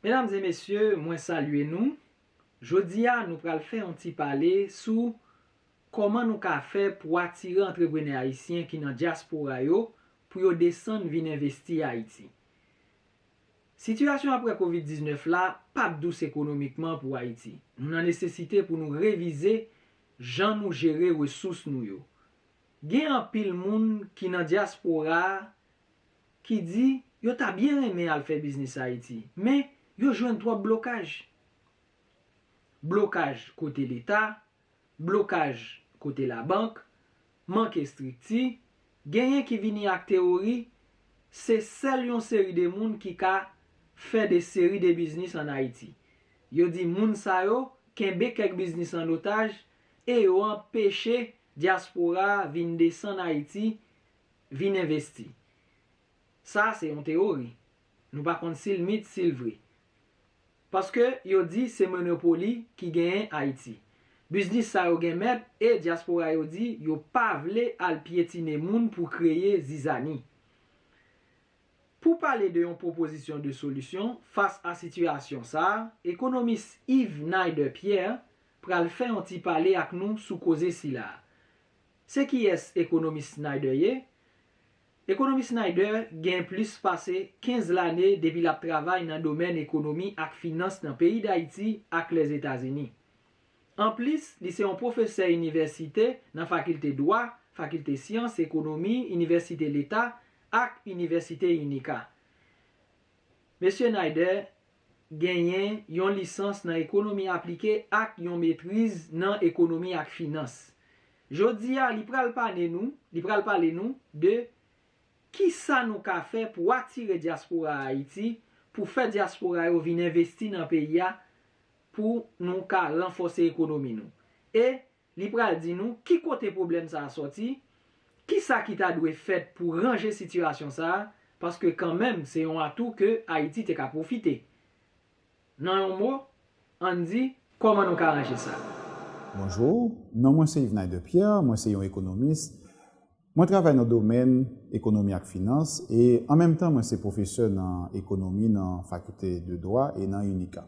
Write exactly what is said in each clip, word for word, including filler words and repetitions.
Medam e mesye, mwen salye nou. Jodi a, nou pral fè yon ti pale sou kòman nou ka fè pou atire antreprenè ayisyen ki nan dyaspora yo pou yo desann vin envesti Ayiti. Sitiyasyon apre kovid diznèf la p ap dous ekonomikman pou Ayiti. Nou nan nesesite pou nou revize jan nou jere resous nou yo. Gen anpil moun ki nan dyaspora a ki di yo ta byen renmen al fè biznis Ayiti, men yo jwenn twòp blokaj. Blokaj kote Leta, blokaj kote labank, mank estrikti, genyen ki vini ak teyori se sèl yon seri de moun ki ka fè de seri de biznis ann Ayiti. Yo di moun sa yo kenbe kèk biznis an otaj e yo anpeche dyaspora a vin desann Ayiti, vin envesti. Sa a se yon teyori. Nou pa konn si l mit, si l vre. Paske yo di se monopoli ki genyen Ayiti. Biznis sa yo gen mèt e dyaspora yo di yo pa vle al pyetine moun pou kreye zizani. Pou pale de yon pwopozisyon de solisyon fas a sitiyasyon sa a, ekonomis Yves Naider Pierre pral fè yon ti pale ak nou sou koze sila a. Se kiyès ekonomis Naider ye? Ekonomis Naider gen plis pase kenz lane depi l ap travay nan domèn ekonomi ak finans nan peyi Dayiti ak Lèzetazini. Anplis, li se yon pwofesè inivèsite nan fakilte dwa, fakilte syans ekonomi, inivèsite Leta ak inivèsite UNICA. Mesye Naider genyen yon lisans nan ekonomi aplike ak yon metriz nan ekonomi ak finans. Jodi a, li pral pale nou, li pral pale nou de kisa nou ka fè pou atire dyaspora Ayiti, pou fè dyaspora yo vin envesti nan peyi a, pou nou ka ranfòse ekonomi nou. E li pral di nou ki kote pwoblèm sa a sòti, kisa ki ta dwe fèt pou ranje sitiyasyon sa a, paske kanmenm se yon atou ke Ayiti te ka pwofite. Nan yon mo, ann di, kòman nou ka ranje sa? Bonjou, non mwen se Yves Naider Pierre, mwen se yon ekonomis. Mwen travay nan domèn ekonomi ak finans e an menm tan mwen se pwofesè nan ekonomi nan fakilte de dwa e nan UNICA.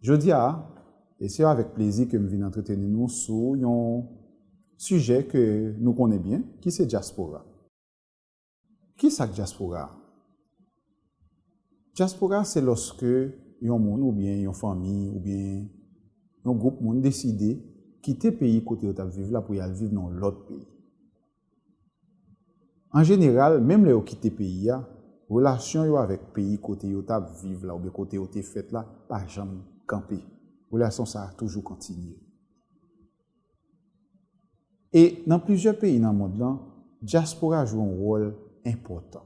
Jodi a, e se avèk plezi ke m vin antreteni nou sou yon sijè ke nou konnen byen, ki se dyaspora. Kisa k dyaspora a? Dyaspora se lòske yon moun oubyen yon fanmi oubyen yon gwoup moun deside kite peyi kote yo t ap viv la pou y al viv nan yon lòt peyi. An jeneral, menm lè yo kite peyi a, relasyon yo avèk peyi kote yo t ap viv la oubyen kote yo te fèt la pa janm kanpe. Relasyon sa a toujou kontinye. E nan plizyè peyi nan mond lan, dyaspora jwe yon wòl enpòtan.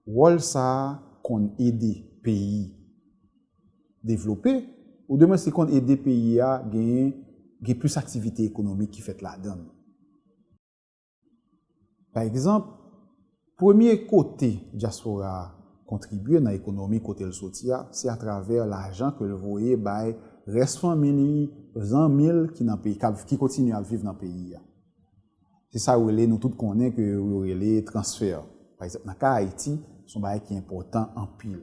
Wòl sa a konn ede peyi devlope, oudimwens li konn ede peyi a genyen gen plis aktivite ekonomik ki fèt ladan l. Pa egzanp, premye kote dyaspora a kontribye nan ekonomi kote l soti a, se atravè lajan ke l voye bay rès fanmi li, zanmi l ki nan peyi, k ap, ki kontinye ap viv nan peyi a. Se sa yo rele, nou tout konnen ke yo rele transfè. Pa egzanp, nan ka Ayiti, se yon bagay ki enpòtan anpil.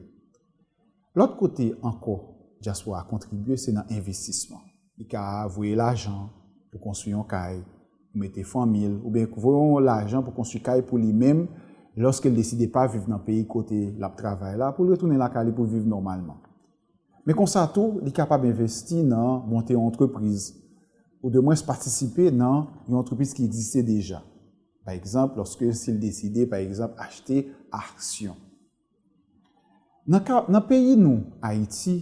Lòt kote ankò dyaspora a kontribye, se nan envestisman. Li ka voye lajan pou konstwi yon kay, pou mete fanmi l, oubyen voye yon lajan pou konstwi kay pou li menm, lòske l deside pa viv nan peyi kote l ap travay la, pou l retounen lakay li pou l viv nòmalman. Men konsa tou, li kapab envesti nan monte yon antrepriz, oudimwens patisipe nan yon antrepriz ki egziste deja. Pa egzanp, lòske si l deside, pa egzanp, achte aksyon. Nan ka, nan peyi nou, Ayiti,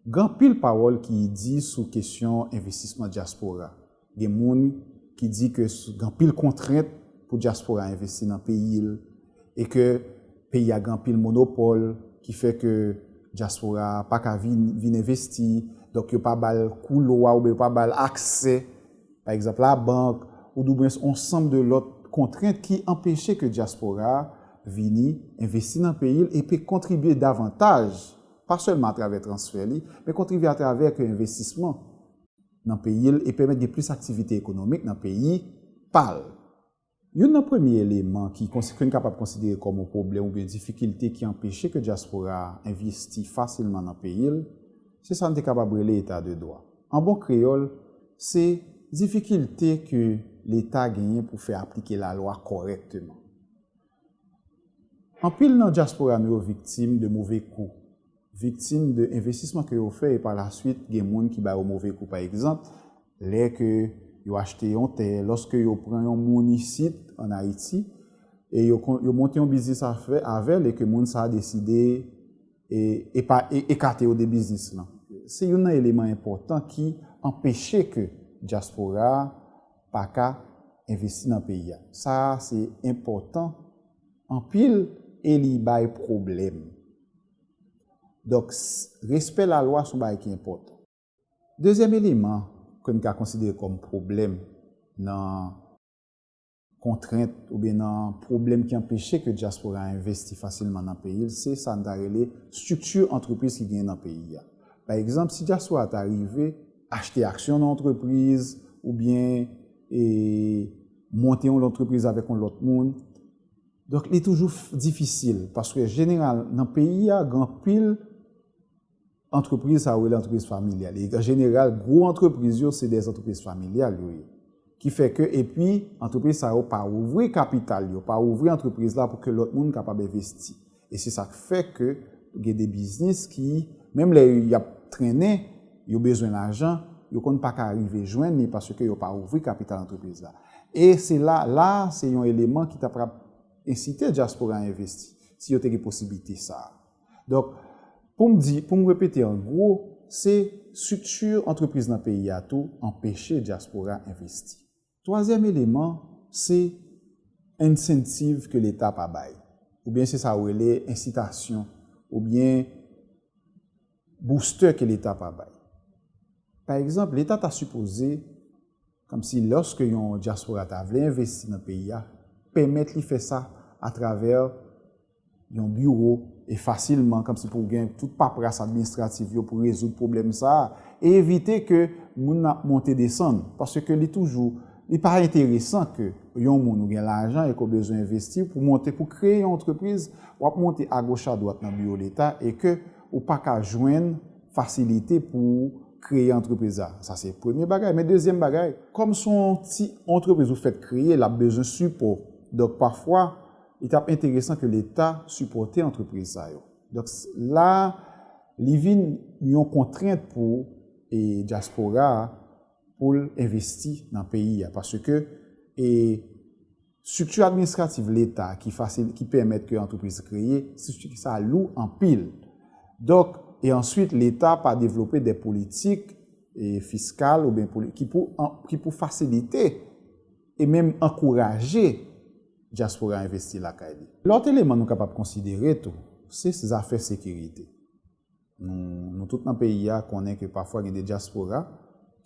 gen anpil pawòl ki di sou kesyon envestisman dyaspora. Gen moun ki di ke s-, gen anpil kontrent pou dyaspora envesti nan peyi l e ke peyi a gen anpil monopòl ki fè ke dyaspora a pa ka vin, vin envesti, donk yo pa ba l kou lwa oubyen yo pa ba l aksè, pa egzanp, labank, oudimwens yon sanm de lòt kontrent ki anpeche ke dyaspora a vini envesti nan peyi l epi kontribye davantaj, pa sèlman atravè transfè li, men kontribye atravè ke envestisman nan peyi l e pèmèt gen plis aktivite ekonomik nan peyi pa l. Youn nan premye eleman ki konsi- ke n kapab konsidere kòm yon pwoblèm oubyen difikilte ki anpeche ke dyaspora a envesti fasilman nan peyi l, se sa n te kapab rele eta de dwa. An bon kreyòl, se difikilte ke Leta genyen pou fè aplike lalwa kòrèkteman. Anpil nan dyaspora nou yo viktim de move kou, viktim de envestisman ke yo fè e pa la swit gen moun ki ba yo move kou. Pa egzanp, lè ke yo achte yon tè, lòske yo pran yon moun isit an Ayiti e yo, kon- yo monte yon biznis afè avè l e ke moun sa a deside e, e pa, e, ekate yo de biznis lan. Se youn nan eleman enpòtan ki anpeche ke dyaspora a pa ka envesti nan peyi a. Sa a se enpòtan anpil e li bay pwoblèm. Donk, s- respè lalwa se yon bagay ki enpòtan. Dezyèm eleman ke n ka konsidere kòm pwoblèm nan kontrent oubyen nan pwoblèm ki anpeche ke dyaspora a envesti fasilman nan peyi l, se sa n ta rele estrikti antrepriz ki genyen nan peyi a. Pa egzanp, si dyaspora a ta rive achte aksyon nan antrepriz oubyen e, monte yon antrepriz avèk yon lòt moun, donk li toujou f- difisil paske jeneral nan peyi a gen anpil antrepriz sa yo rele antrepriz familyal. E an jeneral, gwo antrepriz yo se de antrepriz familyal yo ye. Ki fè ke, epi, antrepriz sa yo pa ouvri kapital yo, pa ouvri antrepriz la pou ke lòt moun kapab envesti. E se sa k fè ke gen de biznis ki, menm lè y ap trennen, yo bezwen lajan, yo konn pa ka rive jwenn li paske yo pa ouvri kapital antrepriz la. E se la, la, se yon eleman ki ta pral ensite dyaspora a envesti, si yo te gen posiblite sa a. Donk, pou m di, pou m repete an gwo, se estrikti antrepriz nan peyi a tou anpeche dyaspora envesti. Twazyèm eleman, se ensentiv ke Leta pa bay, oubyen se sa yo rele ensitasyon, oubyen boustè ke Leta pa bay. Pa egzanp, Leta ta sipoze, kòmsi lòske yon dyaspora ta vle envesti nan peyi a, pèmèt li fè sa atravè yon biwo e fasilman, kòmsi pou gen tout papras administratif yo pou rezoud pwoblèm sa a, e evite ke moun nan ap monte desann, paske li toujou, li pa enteresan ke yon moun ou gen lajan e ke w bezwen envesti pou monte, pou kreye yon antrepriz, w ap monte agoch adwat nan biwo Leta e ke ou pa ka jwenn fasilite pou kreye antrepriz la. Sa se premye bagay. Men dezyèm bagay, kòm se yon ti antrepriz ou fèk kreye, l ap bezwen sipò. Donk, pafwa, li t ap enteresan ke Leta sipòte antrepriz sa yo. Donk, s- la, li vin yon kontrent pou e, dyaspora a pou l envesti nan peyi a. Paske e, estrikti administratif Leta ki fasil, ki pèmèt ke antrepriz kreye, se estrikti sa lou anpil. Donk, e answit, Leta pa devlope de politik e, fiskal oubyen poli- ki pou, an- ki pou fasilite e menm ankouraje dyaspora a envesti lakay li. Lòt eleman nou kapab konsidere tou, se zafè sekirite. Nou, nou tout nan peyi a konnen ke pafwa gen de dyaspora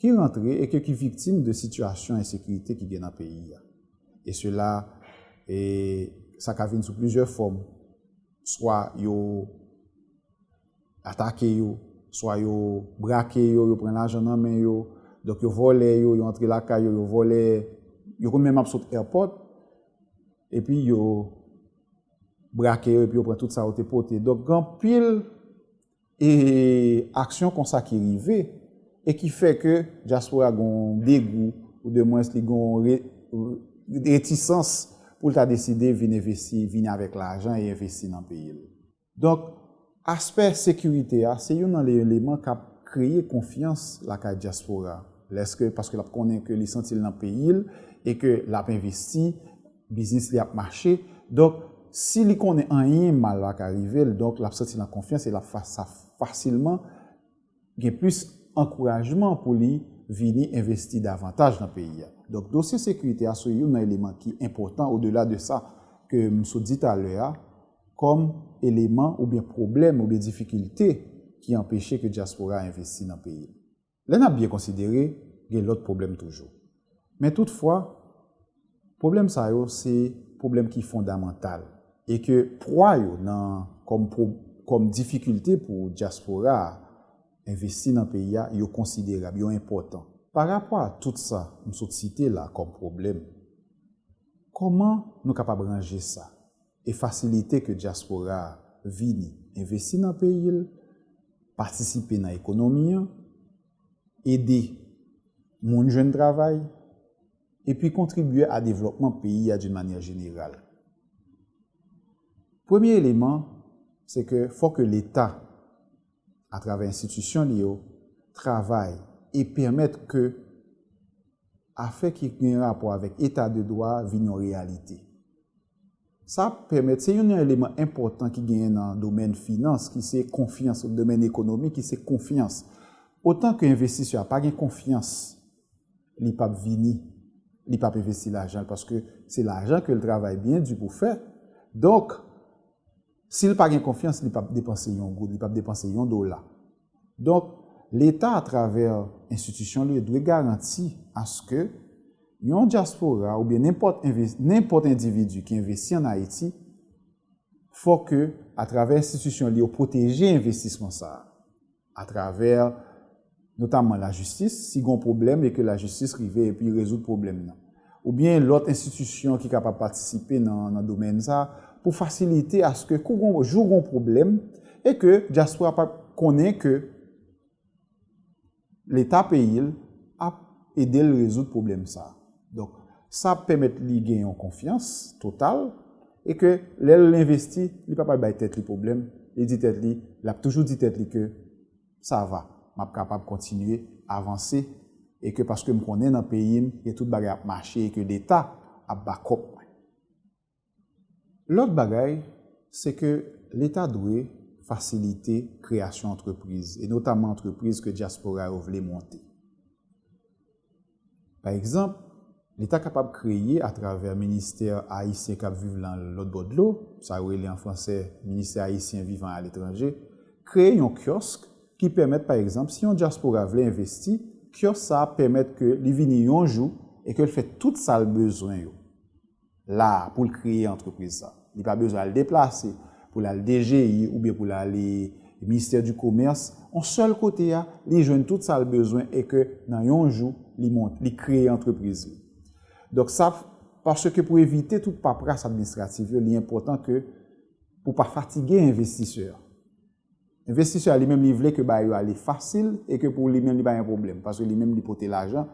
ki rantre e ke ki viktim de sitiyasyon ensekirite ki gen nan peyi a. E sela, e, sa ka vin sou plizyè fòm. Swa yo atake yo, swa yo brake yo, yo pran lajan nan men yo, donk yo vòlè yo, yo antre lakay yo, yo vòlè, yo konn menm ap sot airport, epi yo brake yo, epi yo pran tout sa yo te pote. Donk, gen anpil e aksyon konsa ki rive e ki fè ke dyaspora gon degou, ou demwens li gon re, retisans pou l ta deside vin envesti, vin avèk lajan e envesti nan peyi l. Donk, aspè sekirite a, se youn nan eleman k ap kreye konfyans lakay dyaspora. Lèske, paske l ap konnen ke li santi l nan peyi l e ke l ap envesti, biznis li ap mache. Donk, si li konnen anyen mal pa ka rive l, donk l ap santi l an konfyans e l ap fa- sa fasilman gen plis ankourajman pou li vini envesti davantaj nan peyi a. Donk, dosye sekirite a se youn nan eleman ki enpòtan odela de sa ke m sot di talè a, kòm eleman oubyen pwoblèm oubyen difikilte ki anpeche ke dyaspora a envesti nan peyi l. Lè n ap byen konsidere, gen lòt pwoblèm toujou. Men toutfwa, pwoblèm sa yo se pwoblèm ki fondamantal e ke pwa yo nan, kòm, pwo- kòm difikilte pou dyaspora a envesti nan peyi a, yo konsiderab, yo enpòtan. Parapò a tout sa m sot site la kòm pwoblèm, Kòman nou kapab ranje sa e fasilite ke dyaspora a vini envesti nan peyi l, patisipe nan ekonomi an, ede moun jwenn travay, epi kontribye a devlòpman peyi a d'une manière générale? Premye eleman, se ke fò ke Leta, atravè enstitisyon li yo, travay e pèmèt ke afè ki gen rapò avèk eta de dwa vin yon reyalite. Sa ap pèmèt, se youn nan eleman enpòtan ki genyen nan domèn finans, ki se konfyans, domèn ekonomi, ki se konfyans. Otan ke envestisè a pa gen konfyans, li p ap vini, li p ap envesti lajan l, paske se lajan ke l travay byen di pou fè. Donk, si l pa gen konfyans, li p ap depanse yon goud, li p ap depanse yon dola. Donk, Leta, atravè enstitisyon li yo, dwe garanti aske yon dyaspora oubyen nenpòt enves-, nenpòt endividi ki envesti ann Ayiti, fò ke, atravè enstitisyon li yo, pwoteje envestisman sa a, atravè notamman lajistis, si gon pwoblèm e ke lajistis rive epi rezoud pwoblèm nan. Oubyen lòt enstitisyon ki kapab patisipe nan, nan domèn sa, pou fasilite aske kou gon, jou gon pwoblèm, e ke dyaspora pa konnen ke Leta peyi l ap ede l rezoud pwoblèm sa. Donk, sa ap pèmèt li gen yon konfyans total, e ke lè l envesti, li pa pral bay tèt li pwoblèm, li di tèt li, l ap toujou di tèt li ke sa va, m ap kapab kontinye avanse, e ke paske m konnen nan peyi m, e tout bagay ap mache, e ke Leta ap bakòp mwen. Lòt bagay, se ke Leta dwe fasilite kreyasyon antrepriz, e notamman antrepriz ke dyaspora yo vle monte. Pa egzanp, Leta kapab kreye atravè ministè ayisyen k ap viv nan lòt bò dlo, sa yo rele an fransè Ministère haïtien vivant à l'étranger, kreye yon kyòsk ki pèmèt, pa egzanp, si yon dyaspora vle envesti, kyòsk sa a pèmèt ke li vini yon jou e ke l fè tout sa l bezwen yo la a pou l kreye antrepriz sa. Li pa bezwen al deplase pou l al D G I oubyen pou l ale Ministè di Komès. On sèl kote a, li jwenn tout sa l bezwen e ke nan yon jou, li mont, li kreye antrepriz li. Donk sa, paske pou evite tout papras administratif yo, li enpòtan ke pou pa fatige envestisè a. Envestisè a li menm li vle ke bagay yo ale fasil e ke pou li menm li pa gen pwoblèm, paske li menm li pote lajan,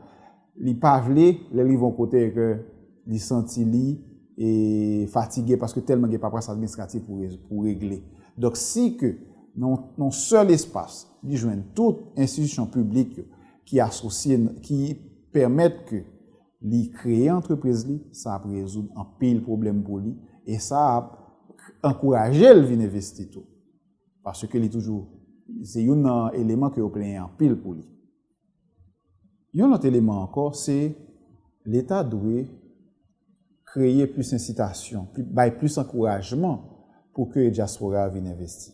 li pa vle lè l rive yon kote ke li santi li e fatige paske tèlman gen papras administratif pou re-, pou regle. Donk si ke nan, nan yon sèl espas, li jwenn tout enstitisyon piblik yo ki asosye, ki pèmèt ke li kreye antrepriz li, sa ap rezoud anpil pwoblèm pou li e sa ap ankouraje l vin envesti tou. Paske li toujou, se youn nan eleman ke yo plenyen anpil pou li. Yon lòt eleman ankò, se Leta dwe kreye plis ensitasyon, pli, bay plis ankourajman pou ke dyaspora a vin envesti.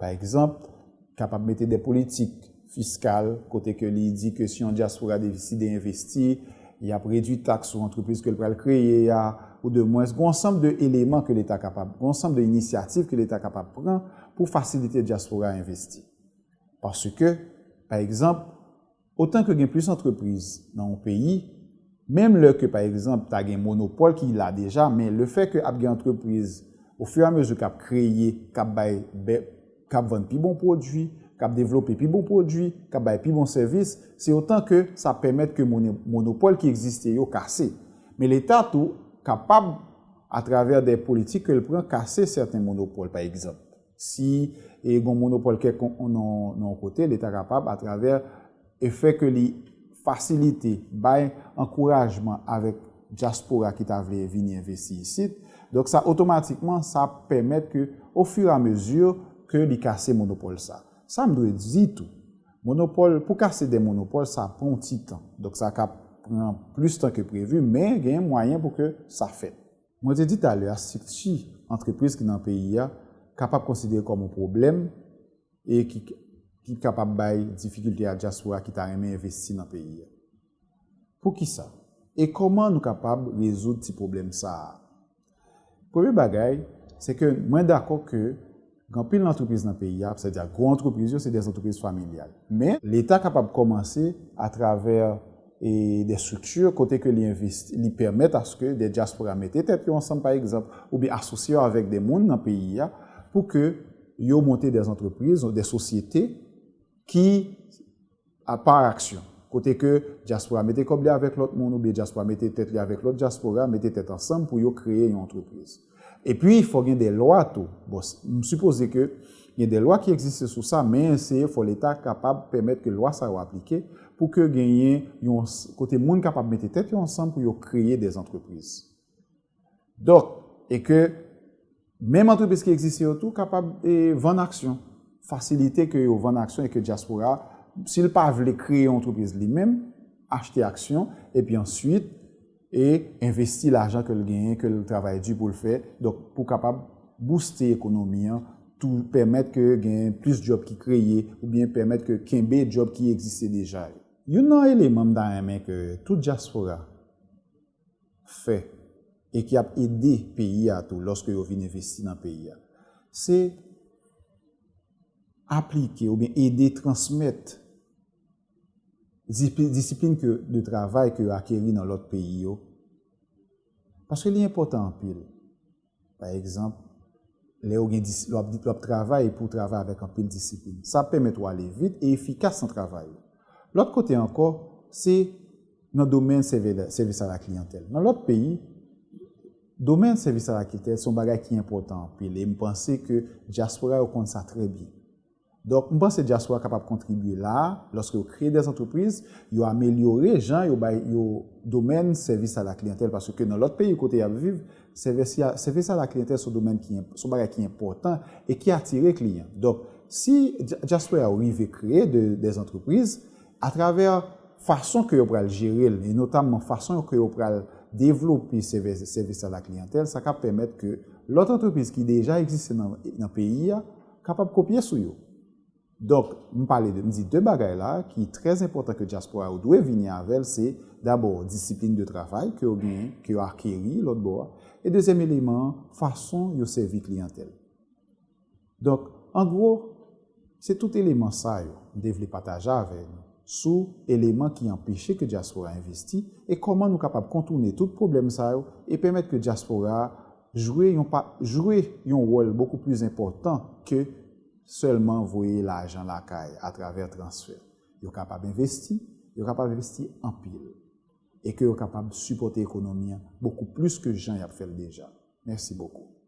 Pa egzanp, kapab mete de politik fiskal kote ke li di ke si yon dyaspora deside envesti, y ap redui taks sou antrepriz ke l pral kreye a, ou de mwens, gon ansanm de eleman ke Leta kapab, gon ansanm de inisyativ ke Leta kapab pran pou fasilite dyaspora a envesti. Paske, pa egzanp, otan ke gen plis antrepriz nan yon peyi, menm lè ke, pa egzanp, ta gen monopòl ki la deja, men lefè ke ap gen antrepriz, ofiramezi k ap kreye, k ap bay, bè-, k ap vann pi bon pwodui, k ap devlope pi bon pwodui, k ap bay pi bon sèvis, se otan ke sa pèmèt ke mone-, monopòl ki egziste yo kase. Men Leta tou kapab, atravè de politik ke l pran, kase sèten monopòl, pa egzanp. Si, e, gon monopòl kèlkonk nan, nan yon kote, Leta kapab, atravè e fè ke li fasilite, bay ankourajman avèk dyaspora ki ta vle vini envesti isit. Donk, sa otomatikman, sa pèmèt ke, ofiramezi ke li kase monopòl sa. Sa m dwe di tou, monopòl, pou kase de monopòl, sa pran yon ti tan. Donk, sa ka pran plis tan ke previ, men gen mwayen pou ke sa fèt. Mwen te di talè a, estrikti antrepriz ki nan peyi a kapab konsidere kòm yon pwoblèm e ki, ki kapab bay difikilte a dyaspora ki ta renmen envesti nan peyi a. Poukisa? E kòman nou kapab rezoud ti pwoblèm sa a? Premye bagay, se ke mwen dakò ke gen anpil antrepriz nan peyi a, sètadi gwo antrepriz yo, se de antrepriz familyal. Men, Leta kapab kòmanse atravè e de strikti kote ke li envesti, li pèmèt aske de dyaspora mete tèt yo ansanm, pa egzanp, oubyen asosye yo avèk de moun nan peyi a, pou ke yo monte de antrepriz, de sosyete ki a pa aksyon. Kote ke dyaspora mete kòb li avèk lòt moun, oubyen dyaspora mete tèt li avèk lòt dyaspora, mete tèt ansanm pou yo kreye yon antrepriz. Epi, fò gen de lwa tou. Bon, m sipoze ke gen de lwa ki egziste sou sa, men se fò Leta kapab pèmèt ke lwa sa yo aplike pou ke genyen yon s- kote moun kapab mete tèt yo ansanm pou yo kreye de antrepriz. Donk, e ke menm antrepriz ki egziste yo tou kapab e, vann aksyon. Fasilite ke yo vann aksyon e ke dyaspora, si l pa vle kreye yon antrepriz li menm, achte aksyon, epi answit, e envesti lajan ke l genyen, ke l travay di pou l fè, donk pou kapab bouste ekonomi an, tou pèmèt ke gen plis djòb ki kreye, oubyen pèmèt ke kenbe djòb ki egziste deja yo. Youn nan eleman m ta renmen ke tout dyaspora fè e ki ap ede peyi a tou lòske yo vin envesti nan peyi a, se aplike oubyen ede transmèt disiplin ke, de travay ke yo akeri nan lòt peyi yo. Paske li enpòtan anpil. Pa egzanp, lè ou gen dis- lè w ap, lè w ap travay pou w travay avèk anpil disiplin, sa ap pèmèt ou ale vit e efikas nan travay ou. Lòt kote ankò, se nan domèn sèvi- sèvis a la kliyantèl. Nan lòt peyi, domèn sèvis a la kliyantèl se yon bagay ki enpòtan anpil e m panse ke dyaspora yo konn sa trè byen. Donk, m panse dyaspora kapab kontribye la a, lòske yo kreye de antrepriz, yo amelyore jan yo bay yo domèn sèvis a la kliyantèl, paske nan lòt peyi kote y ap viv, sèvis a, sèvis a la kliyantèl se yon domèn ki, se yon bagay ki enpòtan e ki atire kliyan. Donk, si dya- dyaspora yo rive kreye de, de antrepriz, atravè fason ke yo pral jere l, e notamman fason ke yo pral devlope sèvis, sèvis a la kliyantèl, sa ka pèmèt ke lòt antrepriz ki deja egziste nan, nan peyi a kapab kopye sou yo. Donk, m pale de, m di de bagay la ki trè enpòtan ke dyaspora yo dwe vini avè l, se dabò disiplin de travay ke yo genyen, ke yo akeri lòt bò a, e dezyèm eleman an, fason yo sèvi kliyantèl. Donk, an gwo, se tout eleman sa yo m te vle pataje avè nou sou eleman ki anpeche ke dyaspora envesti e kòman nou kapab kontounen tout pwoblèm sa yo e pèmèt ke dyaspora a jwe yon pa, jwe yon wòl bokou plis enpòtan ke sèlman voye lajan lakay atravè transfè. Yo kapab envesti, yo kapab envesti anpil e ke yo kapab sipòte ekonomi an bokou plis ke jan y ap fè l deja. Mèsi bokou.